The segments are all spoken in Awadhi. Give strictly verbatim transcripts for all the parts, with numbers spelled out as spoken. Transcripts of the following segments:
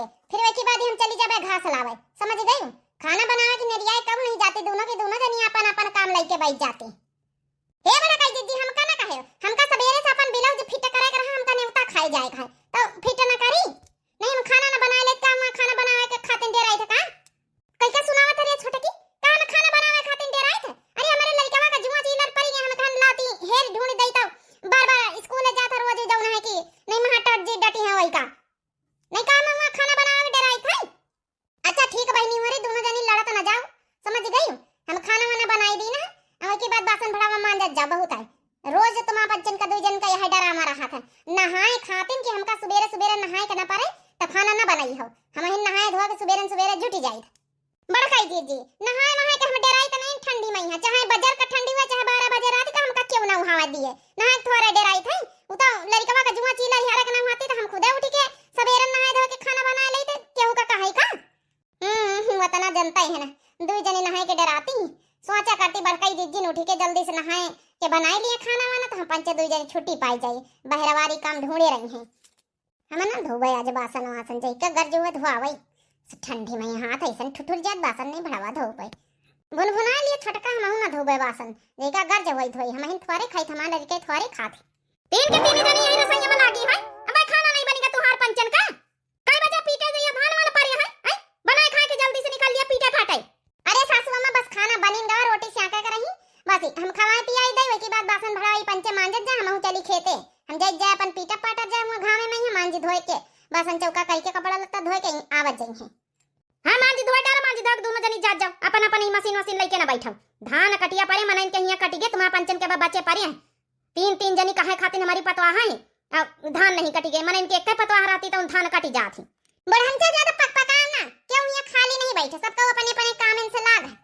फिर वही बाद हम चली जाबे घास लावे, समझ गई? खाना बनावे की नेरियाए कब नहीं जाती, दोनों के दोनों जनी अपन अपन काम लइके बैठ जाती। हे बड़कई जिज्जी, हमका ना कहे, हमका सबेरे से अपन ब्लाउज फिट करे के रहा, हमका नेवता खाए जाए के है, तो फिट ना करी? नहीं, हम खाना ना बनाए ले, का हुआ खाना बनावे के खातिर डेराई थे का? कैसे सुनावत रे छोटकी, का हम खाना बनावे खातिर डेराई थे? अरे हमारे लड़कवा का जुआ चीलर पड़ी गए, हम कहन लाती हेर ढूंढ दई तो बार बार स्कूल जाता रोज जौन है कि नहीं महा टट जी डटी है वही का, नहीं का हम वहाँ खाना बनावे में डेराई थे? अच्छा ठीक बहिनी हो रे, दोनों जनी लड़त न जाओ, समझ गई? हम खाना वाना बनाई दी ना, और के बाद बासन भड़ावा मांजत जाओ, बहुत है। रोज तुम्हारा बच्चन का दो जन का यह डरामा रहा था, नहाए खातिन कि हमका सुबेरे सुबेरे नहाए के न पड़े, तो खाना न बनाई हो। हम ही नहाए धोए के सुबेरे सुबेरे जुटी जाई। बड़कई जिज्जी, नहाए वहाए के हम डेराई त नहीं ठंडी में है, चाहे बजर का ठंडी हुए, चाहे बारह बजे रात का हमका क्यों ना उहावा दिए, नहाए के थोड़े डेराई थे। उ तो लड़कवा का जुआ चीला हियारा के ना उहाती तो हम खुदे उठी के सबेरे नहाए धोए के खाना बनाए लेते, केहू का कहे का? हम्म, हम्म, वतना जनता ही है ना, दुई जने नहाए के डराती। सोचा करती बड़कई जिज्जी ने उठी के जल्दी से नहाए के बनाए लिए खाना वाना, तो हम पंचे दुई जने छुट्टी पाई जाई, बहरवारी काम ढूंढे रही हैं। हम ना धोबे आज बासन वासन, जइका गर्ज हुआ धोआवई। ठंडी में हाथ ऐसन ठुठुर जात, बासन नहीं भड़ावा धोबे। भुनभुना लिए छोटका, हम ना धोबे बासन, जइका गर्ज होई धोई, हम हिन थोड़े खाई, हमारे लड़के थोड़े खात। तीन के तीन जने यही रसोई में लागी है, अब खाना नहीं बनेगा तुहार पंचन का। कई बजे पीटे जाइए, धान वान परे है, हैं? बनाए खाए के जल्दी से निकल लिया, पीटे फाटे। अरे सासू अम्मा, बस खाना बनिन गवा, रोटी स्याका के रही, बस हम खवाए पियाई दई, वही बाद बासन भड़ाई पंचे मांजत जा, हमहू चली खेते। हम जाई जाए अपन पीटा पाटा जाए, हुआ घामे में ही मांजी धोए के, बासन चौका कई के कपड़ा लत्ता धोए के आवत जाई हैं। हाँ मांजी धोए डाल, मांजी धोए के दोनों जनी जात जाओ, अपन अपन ही मशीन वशीन लेके ना बैठो। धान कटिया परे, मनइन के हियाँ कटी गे, तुम्हारा पंचन के बा बचे परे हैं। तीन तीन जनी कहे खातिर हमारी पतवाह है, आ, धान नहीं कटी गई, मने इनके एक पतवाह रहती तो धान कटी जात ही। बुढ़नचा ज्यादा पकपकाओ ना, क्यों ये खाली नहीं बैठे, सबका अपने अपने काम से लाग है।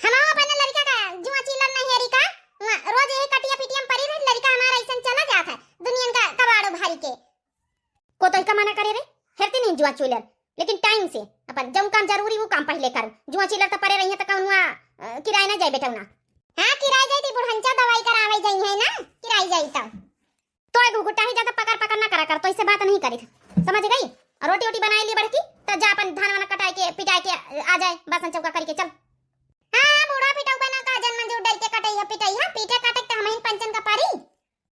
हम अपने लड़का का जुआ चीलर नहीं है रिका, वहाँ रोज यही कटिया पिटिया में पड़ी रही, लड़का हमारा ऐसन चला जात है, दुनियन का कबाड़ो भारी के। को तो का मना करे रे, हेरती नहीं जुआ चीलर, लेकिन टाइम से अपन जौन काम जरूरी वो काम पहले कर। जुआ चीलर तो परे रही है तो कौन हुआ, अ, किराए ना जाए बेटा ना। हाँ किराए जाए थी बुढ़नचा दवाई करावे जाई है ना, किराए जाई तो। तो एगो गुट्टा ही ज्यादा पकड़ पकड़ ना करा कर, तो इससे बात नहीं करी था, समझ गई? और रोटी वोटी बनाई ली बड़की, तो जा अपन धान वाना कटाए के पिटाए के आ जाए, बासन चौका करके चल। हाँ बूढ़ा पिटौबा ना का जन मंजूर डर के कटई है पिटई है, पीटे काटे तो हम ही पंचन का पारी।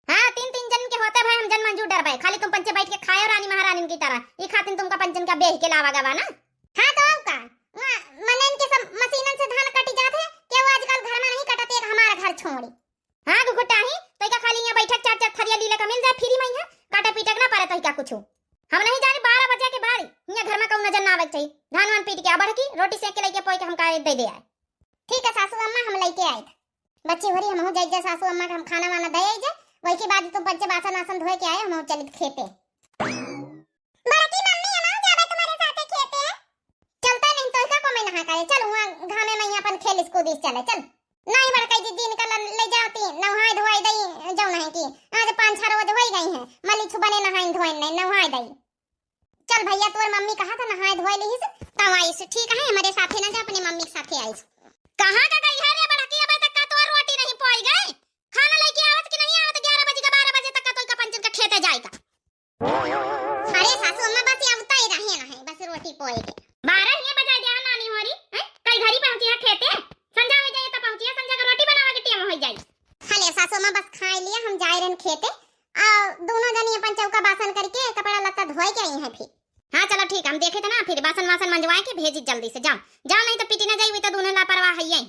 हाँ, तीन तीन जन के होते भाई हम जन मंजू डरबे, खाली तुम पंचे बैठ के खायो रानी महारानी की तरह। ई खातिन तुमका पंचन का बेह के लावा गवा ना। हाँ तो और का? वहाँ मनन के सब मशीनन से धान कटी जात है, केहू आजकल घर में नहीं कटत, एक हमारा घर छोड़ी। हाँ गुगुटा ही, तो का खाली यहाँ बैठक चार चार थरिया लीले का मिल जाए फ्री में, यहाँ काटे पीटे के ना पड़े तो का कुछ। हम नहीं जाने बारह बजे के बाद यहाँ घर में कौन नजर ना आवे के चाहिए। धान वान पीट के आ बढ़ की रोटी सेक के लेके पोई के हमका दे दे आए। ठीक है सासू अम्मा, हम लेके आए। बच्ची होरी, हमहू जाई जा सासू अम्मा के हम खाना वाना दे आई जा, वही के बाद तुम पंचे बासन वासन धोए के आए, हमहू चलित खेते। बड़की मम्मी, हमहू जाबे तुम्हारे साथे खेते। चलता नहीं तो ऐसा को मैं नहा करे, चल हुआ घामे में यहाँ अपन खेल कूदिस चले, चल। नहीं बड़कई जिज्जी, इनका ल-, ले जाती, नहाए धोआई दई, जौन है कि आज पाँच छह रोज होई गई हैं, मलिछ बने नहाइन धोइन नहीं, नहाए दई। चल भैया, तोर मम्मी कहा था नहाए धोए लिहिस, तब आइस। ठीक है, हमारे साथे ना जा, अपने मम्मी के साथे आइस। कहाँ का गई है रे बड़की, अबे तक का तोर रोटी नहीं पोई गए? खाना लेके आवत कि नहीं आवत? ग्यारह बजे का, बारह बजे तक का तो इनका पंचन का खेते जाए का। अरे सासू अम्मा, बस ये उतना ही रहे ना है, बस रोटी पोए के। बारह ही बजा दिया नानी होरी, हैं? कई घरी पहुंची है खेते, संझा हो जाए तो पहुंची है, संझा का रोटी बनावे के टेम हो जाए। हले सासू अम्मा, बस खाए लिया, हम जाए रहन खेते, आ दोनों जनी अपन चौका बासन करके कपड़ा लत्ता धोए के आई हैं फिर। हाँ चलो ठीक, हम देखे थे ना, फिर बासन वासन मंजवाए के भेजी जल्दी से, जाओ जाओ, नहीं तो पीटी ना जाई, तो दोनों लापरवाह है यही।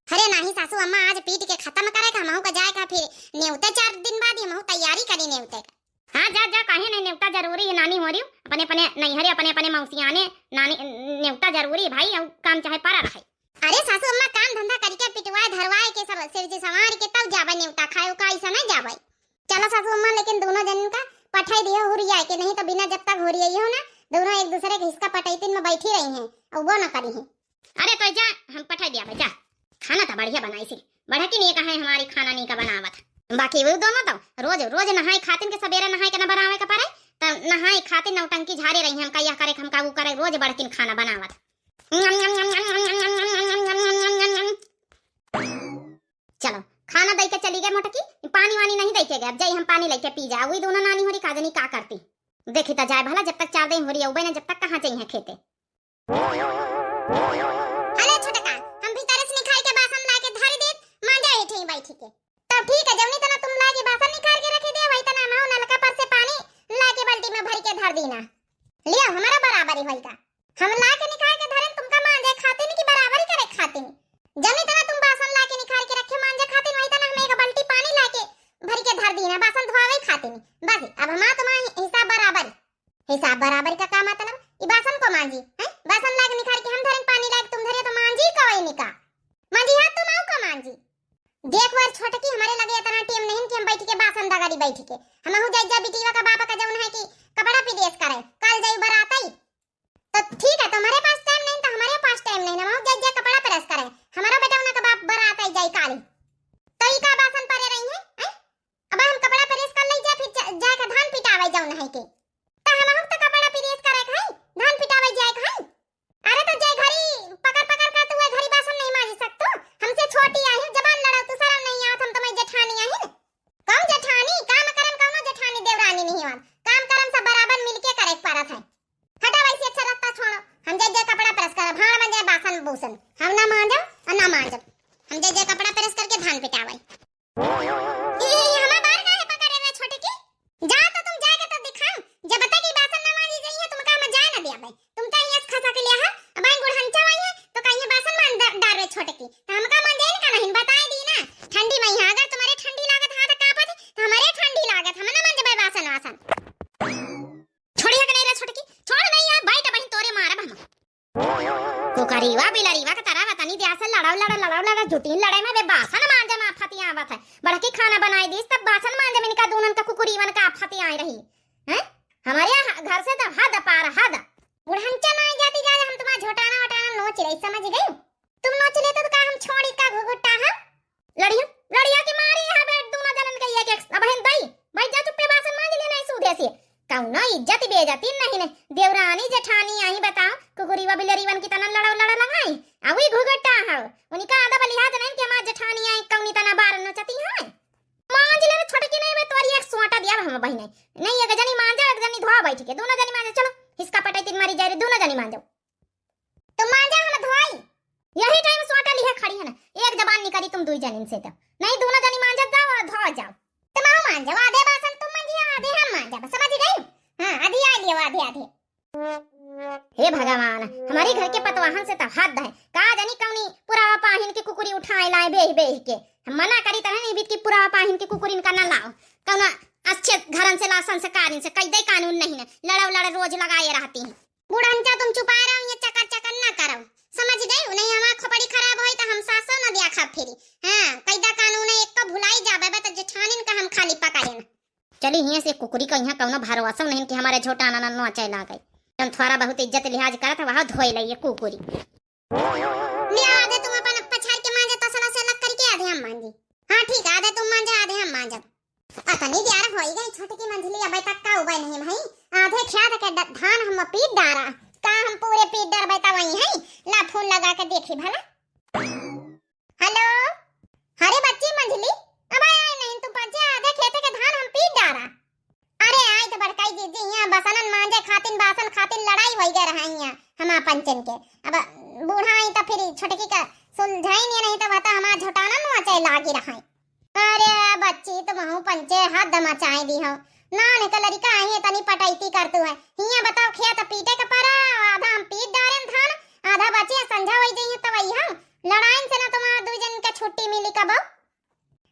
अरे नहीं सासू अम्मा, आज पीट के खत्म करे का, हमहू का जाए का, फिर नेवते चार दिन बाद ही हमहू तैयारी करी नेवते का। हाँ जा जा, काहे नहीं, नेवता जरूरी है नानी होरी, अपने अपने नैहरे, अपने अपने मौसियाने, नानी नेवता जरूरी है भाई, और काम चाहे परा रहे। अरे सासू अम्मा, काम धंधा करके पिटवाए धरवाए के सब सिरजी संवार के तब जाबे नेवता खाए का, ऐसा नहीं जाबे। चलो सासू अम्मा, लेकिन दोनों जन का पठाई दियो हुरिया के, नहीं तो बिना जब तक हुरिया हो ना, दोनों एक दूसरे के हिस्सा पटैतिन में बैठी रही हैं, और वो ना करी हैं। अरे तो जा, हम पठाई दिया भाई, जा। खाना तो बढ़िया बनाई सी, बढ़ा की नहीं कहा है हमारी खाना नहीं का बनावत। बाकी वो दोनों तो रोज रोज नहाए खातिन के, सबेरे नहाए के ना बनावे के पड़े, तो नहाए खातिन नौटंकी झारे रही हैं, हम का यह करे, हम का वो करे, रोज बढ़किन खाना बनावत। चलो, खाना दई के चली गए मोटकी, पानी वानी नहीं दई के गए। अब जाई हम पानी लेके पी जा। वही दोनों नानी होरी का जनी का करती। देखी त जाए भला, जब तक चार दिन होरी अउबे ना, जब तक कहाँ जइहें खेते। हले छोटका, हम भीतरे से निखार के बासन लाके धर देत, मांजा एठे ही बैठी के। तब ठीक है, जवनी तना तुम लाके बासन निखार के रखे दे, वही तना हम नलका पर से पानी लाके बाल्टी में भर के धर दीना। लियो, हमारा बराबरी होइगा। हम लाके निखार के धरेन, तुमका मांजे खातिन कि बराबरी करे खातिन? जवनी तना तुम बासन लाके निखार के रखे मांजे खातिन, वही तना हम एक बाल्टी पानी लाके भर के धर दीना, बासन धोआवे खातिन। बस, अब हमार तुम्हार हिसाब बराबरी। हिसाब बराबरी का का मतलब? ई बासन को मांजी, हैं? बासन लाग निखार के हम धरेन, पानी लाग तुम धरे, तो मांजी का वही निका? मांजी हाथ तुम आऊ का मांजी? देख वर छोटकी, हमारे लगे इतना टेम नहीं कि हम बैठ के बासन दगारी बैठ के। हमहू जाई जा बिटिया का बाप का जौन है कि कपड़ा प्रेस करे, कल जाई बरात आई। तो ठीक है, तुम्हारे पास टाइम नहीं तो हमारे पास टाइम नहीं, हमहू जाई जा कपड़ा प्रेस करे। हमारा बेटा उन्हें का बाप बरात आई जाई काली। तो ई का बासन परे रही है, हैं? अब हम कपड़ा प्रेस कर ले जा, फिर जा, जाके धान पिटावे जाऊ नहीं के। त हमहू त कपड़ा प्रेस करे खाई, धान पिटावे जाए खाई। अरे त जे घरी पकड़ पकड़ कर तू ए घरी बासन नहीं मांज सकतो, हमसे छोटी आई है, जबान लड़ाओ तू, शर्म नहीं आवत, हम तुम्हारी जेठानी आई है। कौन जेठानी? काम करम कौनो जेठानी देवरानी नहीं आवत, काम करम सब बराबर मिलके करे के परत है। हटा वैसे अच्छा रास्ता छोड़ो, हम जाए जाए कपड़ा प्रेस करब, भाड़ में जाए बासन बूसन, हम ना मांजब और ना मांजब, हम जाए जाए कपड़ा प्रेस करके धान पिटावे। ई, ई, हमार बार काहे पकड़े रे छोटकी? जा तो तुम जाके तो दिखाओ। जब तक ई बासन ना मांजी जाइए, तुमका हम जाए ना दिया भाई। तुम तो ये खसा के लिया है, अब आई बुढ़ंचा आई है, तो कहिए बासन मान ड-, डार रे छोटकी। तो हमका मान जाए ना का नहीं, बताए दी ना। ठंडी में यहाँ अगर तुम्हारे ठंडी लागत हाथ कांपत, तो हमारे ठंडी लागत, हम ना मान जब बासन वासन। छोड़िए के नहीं रे छोटकी, छोड़ नहीं यार, बैठ बहिन तोरे मारब हम। कुकरीवा बिलरीवा के तरह वतनी दिया से लड़ाव लड़ा लड़ाव लड़ा जुटीन लड़े में बे बासन मांजे में आफती आवत है। बड़की खाना बनाई दीस तब बासन मांजे में इनका दूनन का कुकुरीवन का आफती आई रही। हैं? हमारे यहाँ घर से तो हद पार हद। बुढ़ंचा ना जाती जा हम तुम्हारा झोटाना वटाना नोच ले, समझ गई? तुम नोच लेते तो का हम छोड़ी का घुघुटा हम? लड़िया, लड़िया के मारे यहाँ बैठ दूना जनन के एक एक, अब हिन दई, भाई जा चुप्पे बासन मांज ले नहीं सूधे से। कौनो इज्जत बेइज्जती नहीं ने। देवरानी जेठानी आई बताओ, कुकुरीवा बिलरीवन की तना लड़ाव लड़ा लगाई। अउई घुघुटा हो। उनका आदा बलिहाज नहीं कि हमार जेठानी आई कौनी तना बार नचती है। मांज ले छोटकी नहीं, मैं तोरी एक सोटा दिया हम बहिने। नहीं, एक जनी मांजा, एक जनी धोआ बैठ के, दोनों जनी मांजा, चलो, हिसका पटाई तीन मारी जाए रे, दोनों जनी मांजो। तुम मांजा हम धोई। यही टाइम सोटा लिहे खड़ी है ना, एक जबान निकली तुम दुई जनिन से तो। नहीं, दोनों जनी मांजा जाओ और धो जाओ। तुम आओ मांजो, आधे बासन तुम मांजियो, आधे हम मांजब, समझ गई? हाँ, आधी आ लियो, आधे आधे। हे भगवान, हमारी घर के पतवाहन से तो हद है। का जानी कौनी पुरावा पाहिन के कुकुरी उठाए लाए बेह बेह के। हम मना करी तरह नहीं बीत की पुरावा पाहिन के कुकुरिन का ना लाओ। कौना अच्छे घरन से ला, संस्कारिन से, कैदे कानून नहीं ने। लड़ाव लड़ रोज लगाए रहती हैं। बुढ़ंचा तुम चुपाए रहो, ये चकर चकर ना करो, समझ गई? नहीं हमार खोपड़ी खराब होई तो हम सासो न दिया खा फिरी। हाँ, कैदा कानून है, एक को भुलाई जाबे बे तो जेठानिन का हम खाली पकड़े ना। चली हियां से कुकुरी का यहाँ कौनो भरोसा नहीं कि हमारे झोटाना न नोचे लागे। जौन थोड़ा बहुत इज्जत लिहाज करत है, वह धोए ले ये कुकुरी। ले आधे तुम अपन पछाड़ के मांजे, तसला से अलग करके आधे हम मांजी। हाँ ठीक है, आधे तुम मांजे, आधे हम मांजब। अतनी देर होई गई, छोटकी मंझली अबे तक का उबे नहीं भई। आधे खेत के ड-, धान हम पीट डारा। का हम पूरे पीट डारबे त वही है? ला फोन लगा के देखी भला। हेलो, अरे बच्ची मंझली, अब आई नहीं तू पंचे, आधे खेत के धान हम पीट डारा। अरे आई तो बड़काई दीदी, यहाँ बसनन मांजे खातिन, बासन खातिन लड़ाई होई गए रहा यहाँ हमार पंचन के। अब बूढ़ा आई तो फिर छोटकी का सुलझाई नहीं, नहीं तो बता हमार झोटाना नोचे लागी रहा। अरे बच्ची, तुमहू पंचे हद मचाए दी हो। नान के लड़िका आई तनी पटैती करतू है। हियां बताओ, खेत पीटे के परा, आधा हम पीट डारेन धान, आधा बचे संझा होई जइहे तब आई हम। लड़ाइन से ना तुम्हारा दू जन के छुट्टी मिली कबो।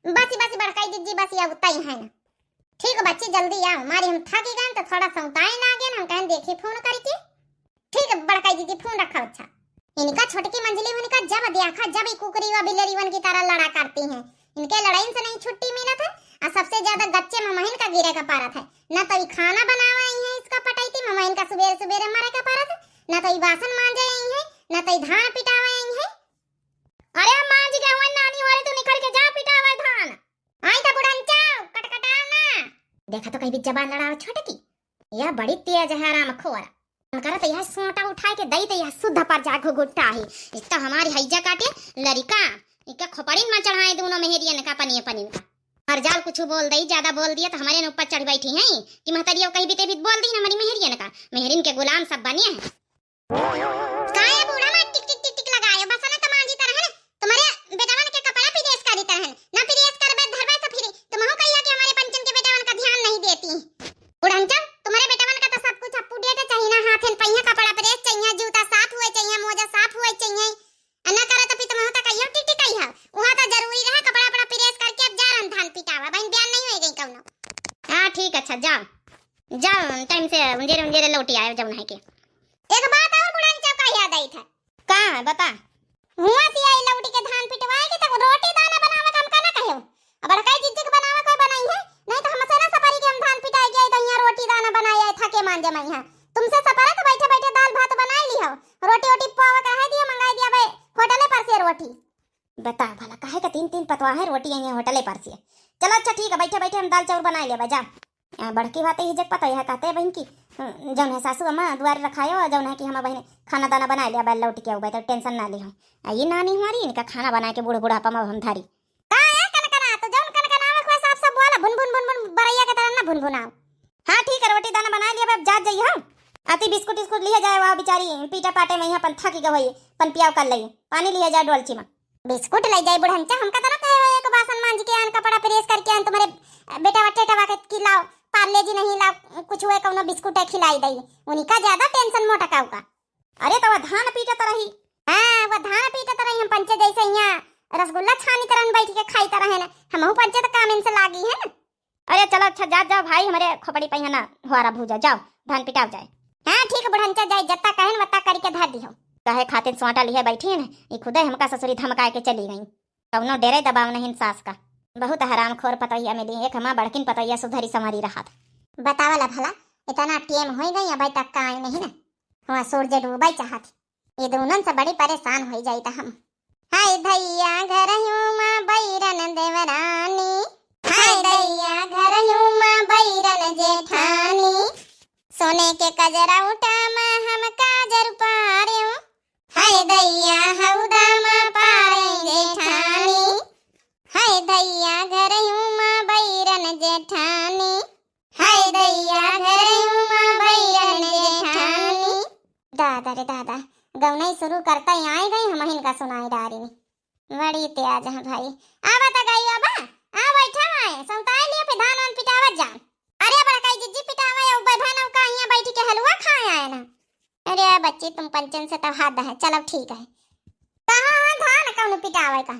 बसी बसी बड़काई दीदी, बसी अब तई है ना। ठीक बच्ची, जल्दी आओ, मारी हम थकी गए तो थोड़ा सौताए ना गए, हम कहें देखी फोन करके। ठीक है बड़काई दीदी, फोन रखा। अच्छा, इनका छोटकी मंझली उनका जब देखा, जब ई कुकरी व बिलेरीवन की तरह लड़ा करती हैं। इनके लड़ाइन से नहीं छुट्टी मिलत है, और सबसे ज्यादा गच्चे में ममहिन का गिरे का पारत है। न तो ई खाना बनावे आई है इसका पटैती, ममहिन का सुबेरे सुबेरे मरे का पारत है, न तो ई बासन मांजे आई है, न तो ई धान पिटावे आई है। अरे मांज गए हुए नानी, हो रे तू निकल के जा पिटावे धान। आई तो बुढ़ंचा, कटकटाओ ना। देखा तो कहीं भी जबान लड़ाओ छोटकी। यह बड़ी तेज है हरामखोर। मन करत यह सोटा उठाए के दई त यह सुद्ध पर जा घुघुट्टा ही। इतना हमारी हैजा काटे लड़िका। इका खोपड़िन में चढ़ाए दोनों मेहरियन का पनिये पनिन का। और जाल कुछ बोल दई, ज्यादा बोल दिया तो हमरे न ऊपर चढ़ बैठी हैं कि महतरिया कहीं बीते भी बोल दी ना, हमारी मेहरियन का, मेहरिन के गुलाम सब बने हैं। काहे बूढ़ा माँ टिक टिक टिक टिक लगायो, बसन तो मांजी तरह है ना, तुम्हारे बेटवन के कपड़ा प्रेस करी तरह है ना, प्रेस करबे धरबे तो फिर तुमहू कहिया कि हमारे पंचन के बेटवन का ध्यान नहीं देती। बुढ़ंचा, तुम्हारे बेटवन का तो सब कुछ up to date चाहिए ना, हाथन पहिया कपड़ा प्रेस चाहिए, जूता साफ हुए चाहिए, मोजा साफ हुए चाहिए, आ ना करे तो फिर तुमहू तो कहियो टिक टिक कहियो, वहाँ तो जरूरी रहे कपड़ा अपना प्रेस करके अब जा रहन धान पिटावा, बहन बयान नहीं होए गई कौनो। हाँ ठीक, अच्छा जाओ, जाओ टाइम से उंजेरे उंजेरे लौटी आयो जौन है के। एक बात और बुढ़ंचा का याद आई था। का है बता। हुआ से आई लौटी के धान पिटवाए के तो रोटी दाना बनावे का हमका ना कहो। अब बड़काई जिज्जी के बनावे कोई बनाई है, नहीं तो हमसे ना सपरी के हम धान पिटाए गए तो यहाँ रोटी दाना बनाए आए थके मांजे मैं यहाँ। तुमसे सपरे तो बैठे बैठे दाल भात बनाए ली हो, रोटी वोटी पावे का है दिया मंगाई दिया भाई होटले पर से रोटी। बताओ भला काहे का तीन तीन पतवा है रोटी आई है होटले पर से। चलो अच्छा ठीक है, बैठे बैठे हम दाल चाउर बनाए लेबे जा। आ, बड़की बात यही जग पता यह कहते बहन की, अ, जौन है सासू अम्मा दुआरे रखायो, जौन है कि हम बहन खाना दाना बना लिया, बैल लौट के आऊ, तो टेंशन ना ली हो। आ, ये नानी हमारी, इनका खाना बना के बूढ़ बुढ़ापा में हम धारी। का है कनकना, तो जौन कनकनावे को साफ साफ बोला, भुन भुन भुन भुन बरैया के तरह ना भुन भुनाओ। हाँ ठीक है, रोटी दाना बना लिया, अब जात जाइए हो। अति बिस्कुट इस्कुट लिहे जाए, वह बेचारी पीटा पाटे में यहाँ अपन थक गई, अपन पियाव कर लई, पानी लिहे जाए डोलची में। बिस्कुट ले जाई बुढ़ंचा, हमका तो ना कहे हो, एक बासन मांज के आन, कपड़ा प्रेस करके आन, तुम्हारे बेटा वटेटवा के कि लाओ पार्ले जी नहीं लाओ, कुछ हुए कौनो बिस्कुट है खिलाई दई, उनका ज्यादा टेंशन मोटकाऊ का। अरे तो वह धान पीटत रही। हाँ, वह धान पीटत रही, हम पंचे जैसे यहाँ रसगुल्ला छानी तरह बैठ के खाई तरह है ना, हमहू पंचे तो काम इनसे लागी है ना। अरे चलो अच्छा जात जाओ भाई, हमारे खोपड़ी पहिया ना हुआरा भूजा, जाओ धान पिटाव जाए। हाँ ठीक बुढ़ंचा जाए, जत्ता कहन वत्ता करके धर दिहो। कहे खातिर स्वाटा लिहे बैठी है ना, ई खुदे हमका ससुरी धमकाए के चली गई। कौनो डेरे दबाव नहीं सास का। बहुत हराम खोर पतोहिया मिली, एक हमा बड़किन पतोहिया सुधरी संवरी रहत। बतावला भला, इतना टेम होई गई अबे तक का आई नहीं ना। हुआ सूरज डूबे चाहत। ये दोनों से बड़ी परेशान होई जाई त हम। हाय दैया घरहू मा बैरन देवरानी, हाय दैया घरहू मा बैरन जेठानी, सोने के कजरौटा मा हम काजर पारेऊ। हाय दैया हौदा मा पारे जेठानी, हाय दैया घरहू मा बैरन जेठानी, हाय दैया घरहू मा बैरन जेठानी। दादा रे दादा, गौनई शुरू करता ही आई गई, हम हिनका सुनाई डारी। बड़ी तेज है भाई। आवा त गई बाबा, आ बैठा है, सौताई लियो फिर धान वान पिटावत जा। अरे बड़काई जिज्जी पिटावे, अब बैभा नौका हियाँ बैठ के हलवा खाए आए ना। अरे बच्ची तुम पंचन से तो हद है, चलो ठीक है। कहाँ है धान कौन पिटावे का?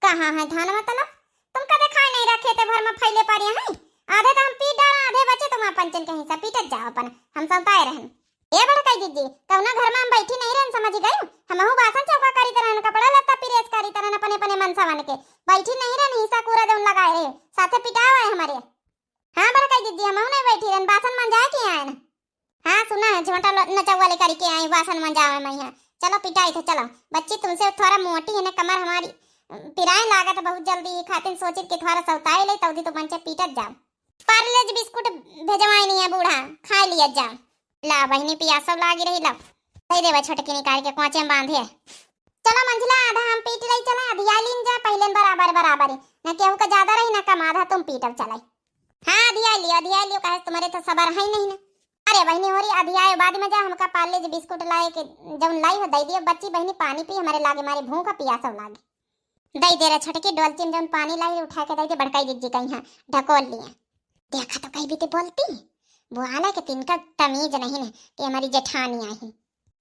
कहाँ है धान मतलब? तुमका दिखाई नहीं रखे थे भर में फैले पड़े हैं। आधे तो हम पीट डाला, आधे बचे तुम पंचन के हिस्सा पीटत जाओ अपन, हम सौताए रहन। ए बड़काई जिज्जी, कौना घर में हम बैठी नहीं रहन, समझ गई? हमहू बासन चौका करी तरहन, कपड़ा लत्ता प्रेस करी तरहन, अपने अपने मनसवन के बैठी नहीं रहन, हिस्सा कूड़ा जौन लगाए रहे, साथे पिटावा है हमारे। हाँ बड़काई जिज्जी, हमहू नहीं बैठी रहन, बासन मंजाए के आए ना। हाँ सुना है, झोंटा लो-, नचौवा ले करी के आई, बासन मंजावे मैं यहाँ। चलो पिटाई थे, चलो। बच्ची तुमसे थोड़ा मोटी है ना कमर हमारी, पिराए लागत बहुत जल्दी, खातिन सोचित कि थोड़ा सौताए ले, तौदी तो मंचे पीटत जाओ। पार्ले जी बिस्कुट भेजवाई नहीं है बूढ़ा, खा लिया जा। ला बहिनी पियासो लागी रही, ला। दे देवा छोटकी निकाल के कोचे में बांधे। चलो मंझला आधा हम पीट लई, चला अधिया लीन जा, पहले बराबर बराबर ही। न केहू का ज्यादा रही न कम, आधा तुम पीटब चलाई। हाँ अधिया लियो, अधिया लियो, कहे तुम्हारे तो सबर है नहीं ना। अरे बहिनी होरी अधिया बाद में जा, हमका पार्ले जी बिस्कुट लाए के जौन लाई हो दे दियो, बच्ची बहिनी पानी पी, हमारे लागे मारे भूख पियासो लागे। दई दे रे छोटकी, डोलची में जौन पानी लाई उठा के दई दे, बड़काई जिज्जी कहीं हाँ ढकोल लिया। देखा तो कहीं भी ते बोलती, बुआला के तिनका तमीज नहीं ने कि हमारी जेठानी आई।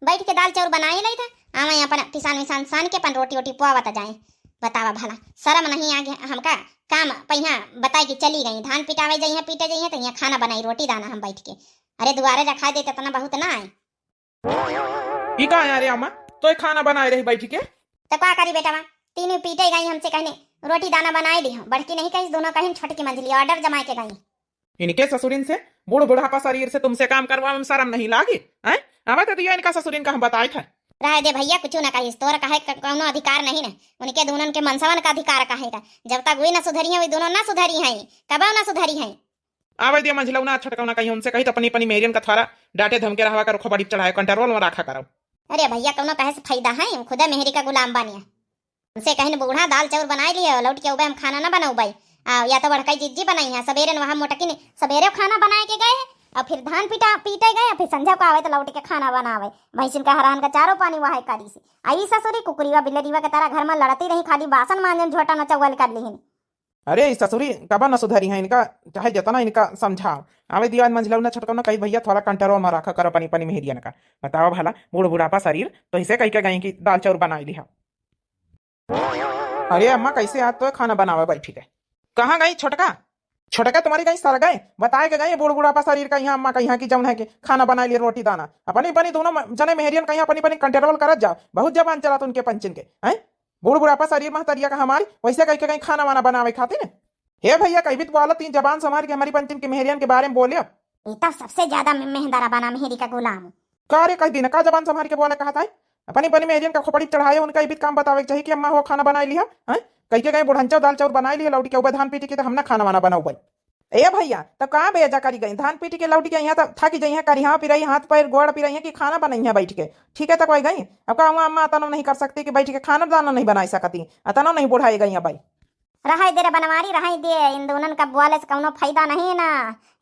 बैठ के दाल चाउर बनाए लाई था, आवे अपन पिसान विसान सान के अपन रोटी वोटी पुआवत जाए। बतावा भला, शर्म नहीं आगे हमका? काम पहिया बताई कि चली गई, धान पिटावे जाइए, पीटे जाइए, तो यहाँ खाना बनाई, रोटी दाना हम बैठ के। अरे दुआरे रखाई दे, इतना बहुत ना आए। ई का है रे अम्मा, तोय खाना बनाए रही बैठ के? तो का करी बेटा, वहाँ तीनों पीटे गई हमसे, कहने रोटी दाना बनाए ली हो। बड़की नहीं कही, दोनों कहीं छोटकी मंझली ऑर्डर जमाए के गई। इनके ससुरिन से, बूढ़ बुढ़ापा शरीर से तुमसे काम करवावे में शर्म नहीं लागी, हैं? आवे तो दिया इनका ससुरिन का हम बताए थे। रहे दे भैया, कुछ ना कहिस, तोर कहे क-, कौनो अधिकार नहीं ना। उनके दोनों के मनसवन का अधिकार कहे का। जब तक वे ना सुधरी हैं, वे दोनों ना सुधरी हैं, कबो ना सुधरी हैं। आवे दिया मंझलौना, अच्छा ठिकाना कहीं उनसे कही तो अपनी, अपनी मेरियन का थोड़ा डांटे धमके रहवा करो, खोपड़ी चढ़ाए, कंट्रोल में रखा करो। अरे भैया, कौनो कहे से फायदा है, हम खुदा मेहरी का गुलाम बानिया। हमसे कहीं बूढ़ा दाल चाउर बनाए लिए, लौट के उबे हम खाना ना बनौबे। आ, या तो बड़कई जिज्जी बनाई है, सबेरे न वहाँ मोटकी ने सबेरे खाना बनाए के गए हैं, और फिर धान पीटा, पीटे गए, और फिर संझा को आवे तो लौट के खाना बनावे। भैंसिन का हरान का चारो पानी वहाँ करी सी। आई ससुरी कुकुरीवा बिल्लरीवा के तरह घर में लड़ती रही, खाली बासन मांजन झोटा न चौवल कर लिहिन। अरे, ई ससुरी कबा न सुधरी है इनका, चाहे जितना इनका समझाओ। आवे दिया आज मंझलौना छोटकौना कही, "भैया, थोड़ा control में रखा करो अपनी, अपनी मेहरियन का।" बताओ भला, बूढ़ बुढ़ापा शरीर, तो इसे कह के गई कि दाल चाउर बनाई लिहा। अरे अम्मा, कैसे आज तो खाना बनावे बैठी गए? कहाँ गई छोटका? छोटका तुम्हारी कहीं सर गए, बताए के गए बूढ़ बुढ़ापा शरीर का यहाँ अम्मा का यहाँ की जौन है कि खाना बनाई लिहा, रोटी दाना। अपनी, अपनी दोनों म-, जने मेहरियन का यहाँ अपनी, अपनी control करत जाओ, बहुत जबान चलात उनके पंचन के, हैं? बूढ़ बुढ़ापा शरीर महतरिया का हमारी, वैसे कह के कहीं खाना वाना बनावे खातिर। हे भैया, कहीं भी तो बोलत ही, जबान संभाल के हमारी पंचन के मेहरियन के बारे में बोले। ई तो सबसे ज्यादा मे-, मेहंदरा बना मेहरी का गुलाम। का रे, कह दी ना, का जबान संभाल के बोले कहत है? अपनी, अपनी मेहरियन का खोपड़ी चढ़ाए, उनका ई भी काम बतावे के चाहिए कि अम्मा हो खाना बनाई लिहा, हैं? कह के गए बुढ़ंचा दाल चाउर बनाई लिहा, लौट के उबे धान पीटी के तो हम ना खाना वाना बनाउबे। ए भैया, तो का बेजा करी गई? धान पीटी के लौट के यहाँ तो थकी जइहे, करिहा पिरई, हाथ पैर गोड़ पिरई है कि खाना बनइहे बैठ के। ठीक है, तो कोई गई, अब का हुआ अम्मा अतनो नहीं कर सकती कि बैठ के खाना दाना नहीं बनाई सकती, अतनो नहीं बुढ़ाई गई अब भाई। रहै दे रे बनवारी, रहै दे, इन दोनन का बोले से कौनो फायदा नहीं ना।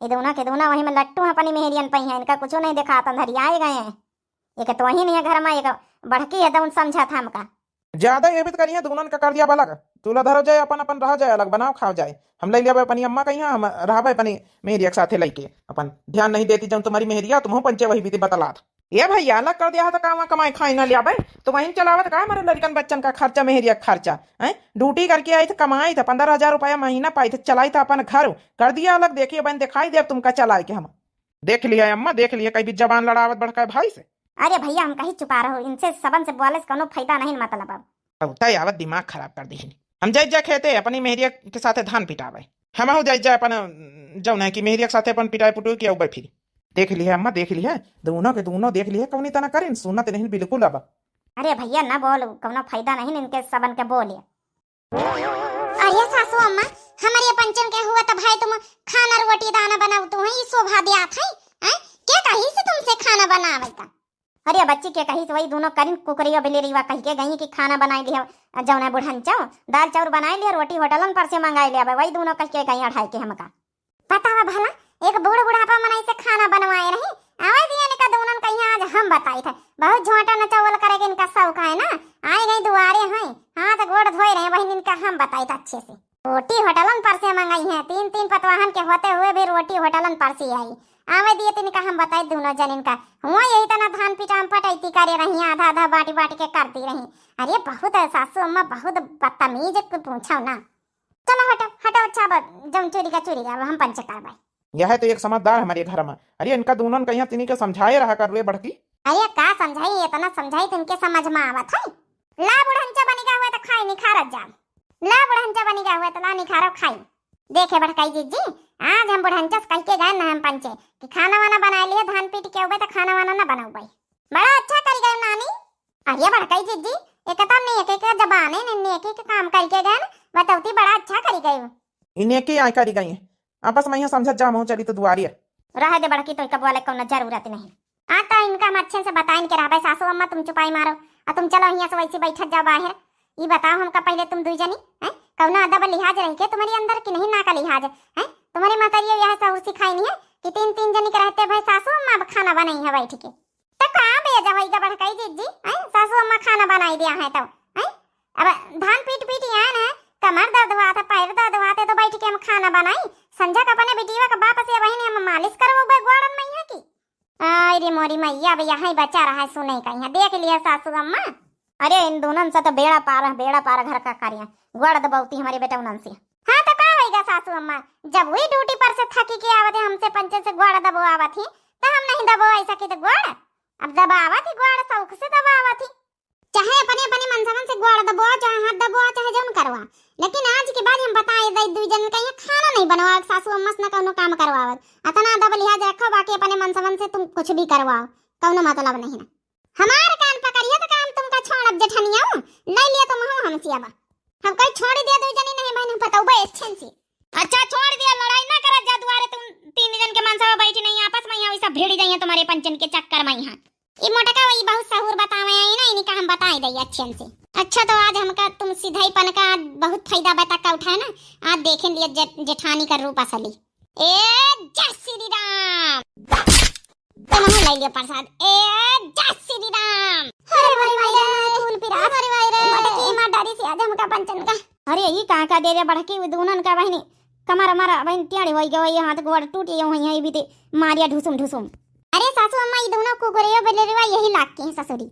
ये दोनों के दोनों वही में लट्टू हैं, अपनी मेहरियन पई हैं, इनका कुछ नहीं दिखात, अंधरियाए गए हैं। एक तो वही नहीं है घर में, एक बड़की है, तो उन समझा था हमका। ज्यादा ये भी तो करिए, दोनों का कर दिया अलग, चूल्हा धरो जाए, अपन अपन रह जाए, अलग बनाओ खाओ जाए। हम ले लिया अपनी अम्मा कहीं, हम रहबे अपनी मेहरिया के साथे लेके, अपन ध्यान नहीं देती जब तुम्हारी मेहरिया, तुम पंचे वही बीती बतलात। ए भैया, अलग कर दिया है तो का वहाँ कमाई खाई ना लिया भाई, तो वहीं चलावत का हमारे लड़कन बच्चन का खर्चा, मेहरिया का खर्चा, हैं? ड्यूटी करके आई थे, कमाई थे, पन्द्रह हजार रुपया महीना पाई थे, चलाई थे अपन घर, कर दिया अलग। देखिए बहन, दिखाई दे अब तुमका चलाए के हम। देख लिया अम्मा, देख लिया, कहीं भी जबान लड़ावत बड़का भाई से। अरे भैया, हम कहीं चुपा रहो, इनसे सबन से बोले से कौनो फायदा नहीं, मतलब अब। अब तय आवत दिमाग खराब कर दी। हम जाए जा खेते अपनी मेहरिया के साथे धान पिटावे, हम हो जाए जा अपन जौन है कि मेहरिया के साथे अपन पिटाए पुटू के अउबे फिर। देख लिहे अम्मा, देख लिहे, दोनों के दोनों देख लिहे, कौनी तना करें, सुनत नहीं बिल्कुल अब। अरे भैया, ना बोल, कौनो फायदा नहीं इनके सबन के बोले। अरे सासू अम्मा, हमारे पंचन के हुआ तो भाई तुम खाना रोटी दाना बनाओ तू है, ई शोभा दियात है, हैं? के कही से तुमसे खाना बनावे का? अरे बच्ची के कही से वही दोनों करिन कुकरिया बिलेरिया कह के गई कि खाना बनाई लिया, जौन है बुढ़ंचो, दाल चाउर बनाई लिया, रोटी होटलन पर से मंगाई लिया, वही दोनों कह के गई अढ़ाई के हमका। बतावा भला, एक बूढ़ बुढ़ापा मनई से खाना बनवाए रही, आवे दिया इनका दोनों कहीं आज हम बताई थे। बहुत झोंटा नचौल करे के इनका शौक है ना, आए गई दुआरे हैं, हाथ गोड़ धोए रहे, वही इनका हम बताई थे अच्छे से। रोटी होटलन पर से मंगाई है, तीन तीन पतवाहन के होते हुए भी रोटी होटलन पर से आई। आवे दिए तो इनका हम बताई दोनों जन इनका, हुआ यही तना धान पीटा में पटैती करे रही, आधा आधा बाटी बाटी के करती रही। अरे बहुत है सासू अम्मा, बहुत बदतमीज, कुछ पूछो ना। चलो हटो, हटो, अच्छा अब जौन चोरी का चोरी, अब हम पंच करबै। यह है तो एक समझदार हमारे घर में। अरे इनका दोनों का यहाँ तिनी के समझाए रहा कर रे बड़की। अरे का समझाई, इतना समझाई तो इनके समझ में आवत है। ला बुढ़ंचा बनी का हुआ तो खाई निखारत जा। ला बुढ़ंचा बनी का हुआ तो ला निखारो खाई। देखे बड़काई जिज्जी, आज हम बुढ़ंचा से कह के गए ना हम पंचे कि खाना वाना बना लिए, धान पीट के उबे तो खाना वाना ना बनाउबे। बड़ा अच्छा करी गए नानी। अरे बड़काई जिज्जी, एक तो नेके के जबाने ने नेके के काम करके गए ना, बतौती बड़ा अच्छा करी गए। ई नेके आय करी गई, आपस में यहाँ समझत जा, महू चली तो दुआरिया। रह दे बड़की, तो इका बोले कौनो जरूरत नहीं। आ तो इनका हम अच्छे से बताइन के रहबे, सासू अम्मा तुम चुपाई मारो, आ तुम चलो यहाँ से वैसे बैठत जाओ बाहर। ई बताओ हमका पहले तुम दुई जनी, हैं, कौनो अदब लिहाज रही के तुम्हारी अंदर की नहीं ना का लिहाज, हैं? तुम्हारी महतरिया यह सहूर सिखाई नहीं है कि तीन तीन जनी के रहते भाई सासू अम्मा अब खाना बनाई है बैठ के। तो का बेजा होई गा बड़काई जिज्जी, हैं? सासू अम्मा खाना बनाई दिया है तो, हैं? अब धान पीट पीट आन है, कमर दर्द हुआ था, पैर दर्द हुआ था, तो बैठ के हम खाना बनाई। संझा का अपने बिटिया का बाप से वही ने हम मालिश करवो बे गोड़न में यहाँ की। आई रे मोरी मैया, अब यहाँ ही बचा रहा है सुने का यहाँ। देख लिया सासू अम्मा। अरे इन दोनों से तो बेड़ा पार है, बेड़ा पार घर का कार्य। गोड़ दबौती हमारे बेटा उनन से। हाँ तो का होई गा सासू अम्मा, जब वही ड्यूटी पर से थकी के आवत है हमसे पंचे से गोड़ दबो आवत ही, तो हम नहीं दबो ऐसा की तो गोड़। अब दबावत ही गोड़, शौक से दबावत ही। चाहे अपने अपने मनसवन से गोड़ दबो, चाहे हाथ दबो, चाहे जौन करवा, लेकिन आज के बाद हम बताए दे दुई जन का यहाँ खाना नहीं बनवाओ, सासू अम्मा से ना कौनो काम करवावत। अतना अदब लिहाज रखो, बाकी अपने मनसवन से तुम कुछ भी करवाओ, कौनो मतलब नहीं ना। हमार कान पकड़ियो तो काम तुमका छोड़ब जेठनिया, ले लियो तुम हो हमसे अब। हम कहीं छोड़ दिया दुई जनी नहीं बहन, हम बताऊबे अच्छे से। अच्छा छोड़ दिया, लड़ाई ना करत जा दुआरे, तुम तीन जन के मनसवा बैठी नहीं, आपस में यहाँ वैसा भिड़ जाइए तुम्हारे पंचन के चक्कर में यहाँ। ई मोटका वही बहुत सहूर बतावे आई ना, इनका हम बताई दई अच्छे से। अच्छा, तो आज हमका तुम सिधईपन का आज बहुत फायदा बता का उठाए ना। आज देखें लिए जेठ-, जेठानी का रूप असली। ए जय श्री राम। तुम ले लियो प्रसाद। ए जय श्री राम। अरे भाई भाई रे, फूल पिरा। अरे भाई रे, मटकी मार डारी से आज हमका पंचन का। अरे ई कहाँ का दे रे बड़की, उ दूनन का बहिनी कमर मरा बहिन टेढ़ी होई गई, हाथ गोड़ टूट गए हुई हैं, ई भी ते मारिया ढुसुम ढुसुम। अरे सासू अम्मा, ई दूनों कुकुरियो बिलरिया यही लाग के हैं ससुरी।